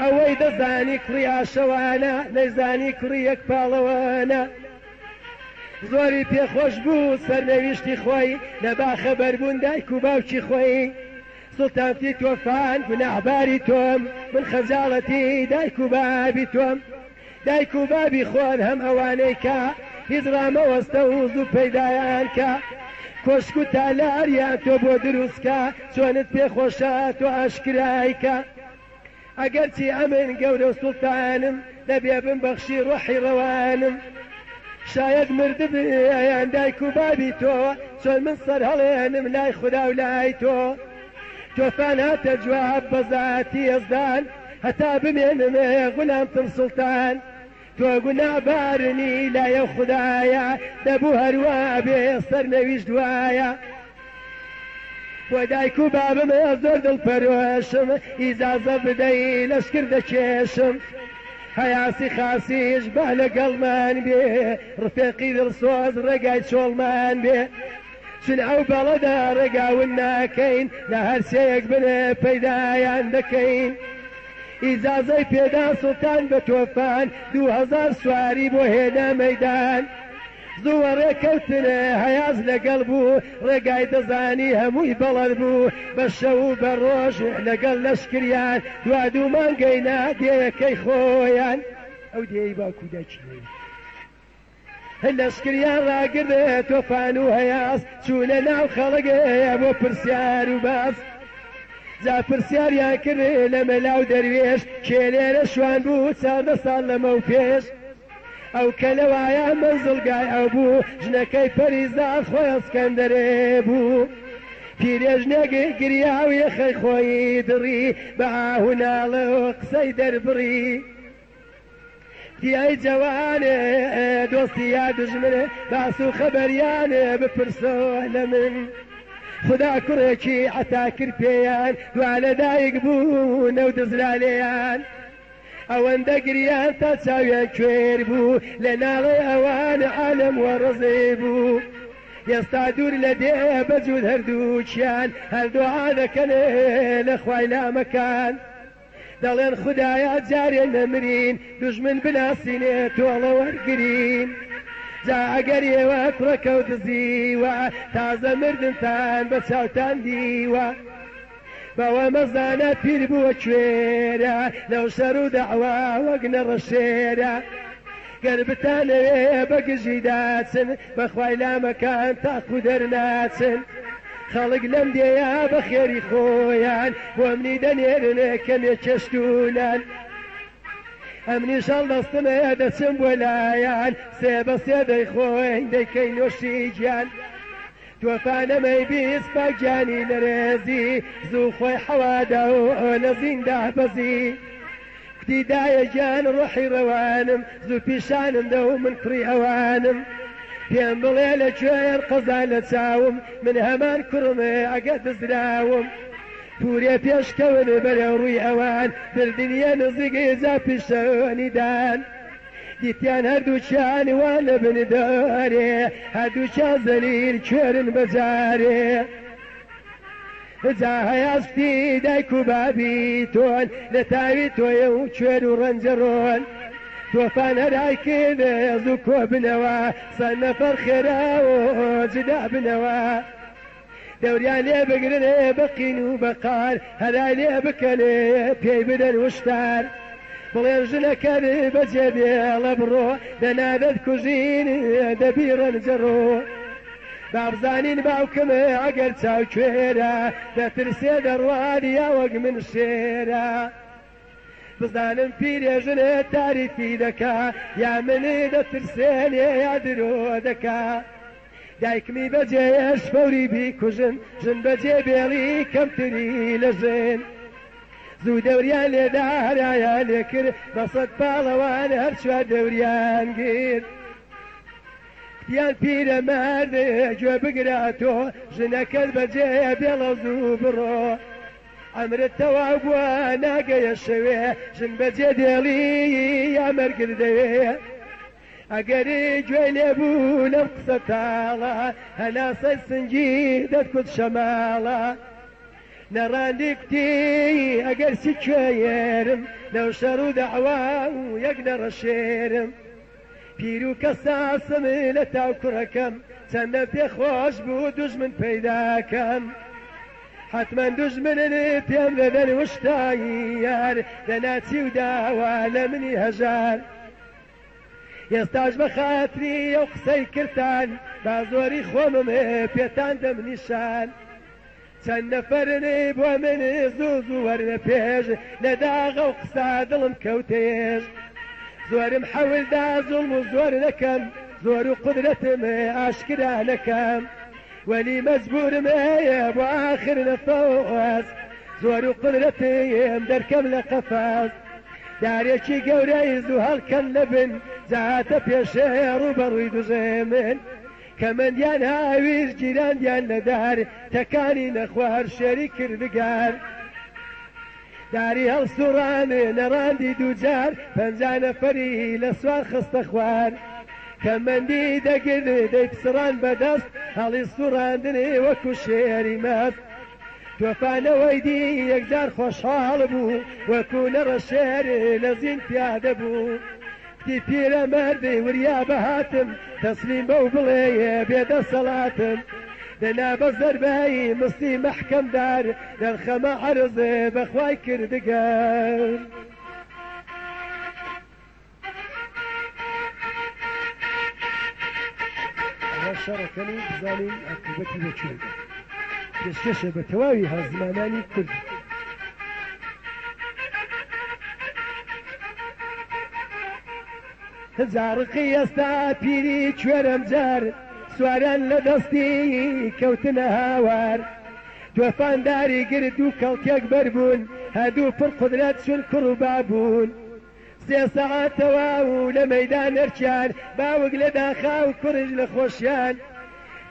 ئەوەی دەزانی کوڕی ئاشەوانە، نەیزانی کوڕی یەک پاڵەوانە. زۆری پێخۆش بوو سەرنەویشتی خۆی، لە باخەبەر بوون دایک و باوکی خۆی. سوڵتانتی تۆفان گوناهباری تۆم، من خەجاڵەتی دایک و بابی تۆم. دایک و بابی خۆن هەم ئەوانەی کە، هیچ ڕامەوەستە و زوو پەیدایان کە. کۆشک و تالاریان تۆ بۆ دروست کە، چۆنت پێخۆشە تۆ ئاشکرای کە. ئەگەرچی ئەمن گەورە و سوڵتانم، دەبێ بمبەخشی ڕۆحی ڕەوانم. شایەد مردبیان دایک و بابی تۆ، چۆن من سەرهەڵێنم لای خودا و لای تۆ. تۆفان هاتە جواب بە زاتی یەزدان، هەتا بمێنم غولامتم سوڵتان. تۆ گوناهبارنی لای ئەو خودایە، دەبوو هەروا بێ سەرنەویشت وایە. بۆ دایک و بابم زۆر دڵپەرۆشم، ئیجازە بدەی لەشکر دەکێشم. هەیاسی خاسیش با لەگەڵمان بێ، ڕفێقی دڵسۆز ڕێگای چۆڵمان بێ. چون ئەو بەڵەدا ڕێگاون ناکەین، لە هەر سێیەک بنێ پەیدایان دەکەین. ئیجازەی پێدا سوڵتان بە تۆفان، 2000 سواری بۆ هێنا مەیدان. زووە ڕێکەوتنێ هەیاس لەگەڵ بوو، ڕێگای دەزانی هەمووی بەڵەد بوو. بە شەو و بە ڕۆژ لەگەڵ لەشکریان، دوا دوو مانگەی نادێیەکەی خۆیان. ئەو دێی باوک و دایکی نەوی. لەشکریان ڕاگردێ تۆفان و هەیاس، چوونە ناو خەڵک بۆ پرسیار و باس. جا پرسیاریان کرد لە مەلا و دەروێش، کێ لێرە شوان بوو 14 ساڵ لەمەو پێش. ئەو کە لەوایە مەنزڵگای ئەو بوو، ژنەکەی پەریزاد خۆی ئەسکەندەرێ بوو. پیرێژنێک گریا و یەخەی خۆی دڕی، بە ئاه و ناڵە و قسەی دەربڕی. تیای جەوانێ دۆستی یا دوژمنێ، باس و خەبەریانێ بپرسۆ لە من. خودا کوڕێکی عەتا کرد پێیان، دوا لە دایک بوو نەودزرا لێیان. ئەوەندە گریان تا چاویان کوێر بوو، لە ناڵەی ئەوان عالەم وەڕزێ بوو. ئێستا دوور لە دێ بەجوود هەردووکیان، هەر دوعا دەکەنێ لە خوای لامەکان. دەڵێن خودایە جارێ نەمرین، دوژمن بناسینێ تۆڵە وەرگرین. جا ئەگەر ئێوە کوڕەکە و دزیوە، تازە مردنتان بە چاوتان دیوە. بەوە مەزانە پیر بووە کوێرە، لەو شەر و دەعوا وەک نەڕەشێرە. گەر بتانەوێ بە گژی داچن، بە خوای لامەکان تاقو دەرناچن. خەڵک لەم دێیە بە خێری خۆیان، بۆ منی دەنێرن کەمێ چێشت و نان. ئەمنیش هەڵدەستم دەچم بۆ لایان، سێ بە سێ دەیخۆین دەیکەین نۆشی گیان. تۆفانەمەی 20 پاک گیانی لەرێزی، زوو خۆی حەوادا و لە زیندا بەزی. کوتی دایە گیان ڕۆحی ڕەوانم، زوو پیشانم دە و من کوڕی ئەوانم. پێم بڵێ لە کوێن قەزا لە چاوم، من هەمان کوڕم ئەگە دزراوم. پورێ پێشکەون بەرەو ڕووی ئەوان، بردنیە نزیک جا پیشەوەنیدان. دیتیان هەردووکیان وان لە بن دارێ، هەردووکیان زەلیل کوێرن بەجارێ. جا هەیاستی دایک و بابی تۆن، لە تاوی تۆیە و کوێر و ڕەنجەڕۆن. تۆفان هەرای کرد زوو کۆ بنەوە، سەد نەفەر خێرا و جدا بنەوە. دەوریان لێ بگرنێ بەقین و بەقار، هەرای لێ بکەنێ پێی بدەن وشتار. بڵێن ژنەکەت بەجێ بێڵە بڕۆ، دەنادەت کوژین دەبی ڕەنجەڕۆ. بابزانین باوکم ئەگەر چاوکوێرە، دەترسێ دەڕوات یا وەک من شێرە. بزانم پیرێژنێ تاریفی دەکا، یا منی دەترسێنێ یا درۆ دەکا. دایکمی بەجێیش فەوری بیکوژن، ژن بەجێ بێڵی کەمتری لە ژن. زوو دەوریان لێدا هەرایان لێکرد، بە سەد پاڵەوان هەر چوار دەوریان گرت. کوتیان پیرەمەرد گوێ بگرە تۆ، ژنەکەت بەجێ بێڵە زوو بڕۆ. ئەمرت تەواو بووە ناگەیە شەوێ، ژن بەجێ دێڵی یا مەرگر دەوێ. ئەگەری گوێ لێبوو لەم قسە تاڵە، هەناسەی سنگی دەتکوت شەماڵە. نەڕاندی کوتی ئەگەر چی کوێرم، لەو شەڕ و دەعوا و یەک نەڕەشێرم. پیر و کەساسم لە تاو کوڕەکەم، چەندە پێخۆش بوو دوژمن پەیداکەم. حتمما دوژمنن پێم دەدەن وشتایی یار، دەناچی و داوا لە منی هەژار. ئێستاش بە خاتری ئەو قسەی کردتان، با زۆری خۆمم پێتان دەم نیشان. چەند نەفەرن بۆ من زوو زوو وەرنە پێش، لە داغە و قسە دڵم کەوتێژ. زۆرم حەولدا زوڵم و زۆر نەکەم، زۆر و قودرەتم ئاشکرا نەکەم. وەلی مەجبورم بۆ ئاخر نەفەوەز، زۆر و قودرەتم دەرکەم لە قەفەز. دارێکی گەورەی زوو هەڵکەن لەبن، جاهاتە پێشێ ڕووبەڕووی دوژمن. کەمەندیان هاویش گیراندیان لەدار، تەکانی نەخوار شێری کردگار. داری هەڵسوڕان نەڕاندی دووجار، 50 نەفەری لە سوار خستە خوار. کەمەندی دەگرت دەیپسڕان بەدەست، هەڵی سوڕاندنی وەکو شێری مەست. تۆفانەوەی دی یەکجار خۆشحاڵ بوو، وەکو نەڕەشێر لە زین پیادە بوو. کوتی پیرەمەردی وریا بەهاتم، تەسلیم بەو بڵێ بێدەسەڵاتم. دەنا بە زەربایی مستی مەحکەمدار، دەرخەمە عەرزێ بەخوای کردگار. ئەوە شەڕەکەن و بزانین عاقیبەتی بە کوێ بێت. پێشکەشە بە تەواوی هاوزمانانی کوردی. جاڕقی ئێستا پیری کوێرەم جار، سواران لە دەستی کەوتنە هاوار. تۆفانداری گرت و کەڵکێک بەربوون، هەردوو پڕ قودرەت چون کوڕ و بابوون. سێ سەعاتەوە و لە مەیدان ئەرکیان، باوک لە داخا و کوڕیش لە خۆشیان.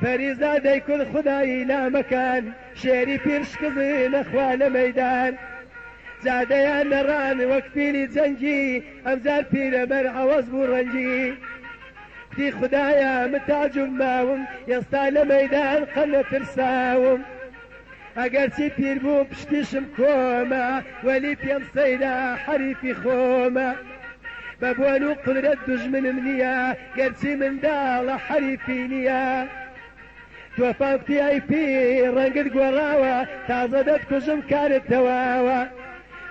پەریزادەی کورد خودایی لامەکان، شێری پیر شکزی نەخوا لە مەیدان. جادەیان نەڕان وەک فیلی جەنگی، ئەمجار پیرەمەر عەوەز بوو ڕەنگی. کوتی خودایە من تاجوب ماوم، ئێستا لە مەیدان قەت نەترساوم. ئەگەرچی پیر بووم پشتیشم کۆمە، وەلی پێم سەیرە حەریفی خۆمە. بە بۆن و قودرەت دوژمنم نییە، گەرچی منداڵە حەریفی نییە. تۆفان کوتی ئەی پیر ڕەنگت گۆڕاوە، تازە دەتکوژم کارت تەواوە.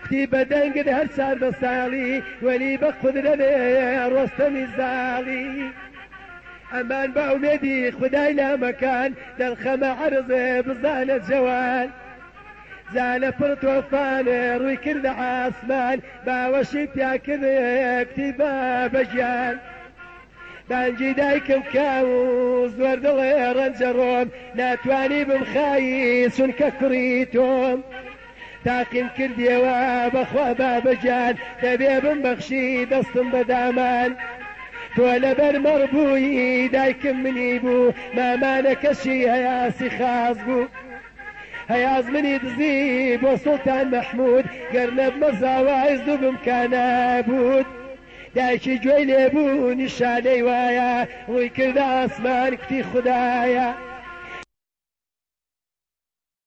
کوتی بە دەنگت هەر 14 ساڵی، وەلی بە قودرەێ ڕۆستەمی زاڵی. ئەمان بە ئومێدی خودای لامەکان، دەرخەمە عەرزێ بزانە جەوان. جا لە پڕ تۆفانێ ڕووی کردە عاسمان، باوەشی پیا کرد کوتی بابە گیان. بانگی دایکم کا و زۆر دڵێ ڕەنجە ڕۆم، ناتوانی بمخایی چونکە کوڕی تۆم. تاقیم کردیەوە بەخوا بابە گیان، دەبێ بمبەخشی دەستم بە دامان. تۆ لەبەر مەڕ بووی دایکم منی بوو، مامانەکەشی هەیاسی خاس بوو. هەیاس منی دزی بۆ سوڵتان مەحموود، گەر نەبمە زاوای زوو بمکا نابوود. دایکی گوێی لێ بوو نیشانەی وایە، ڕووی کردە ئاسمان کوتی خودایە.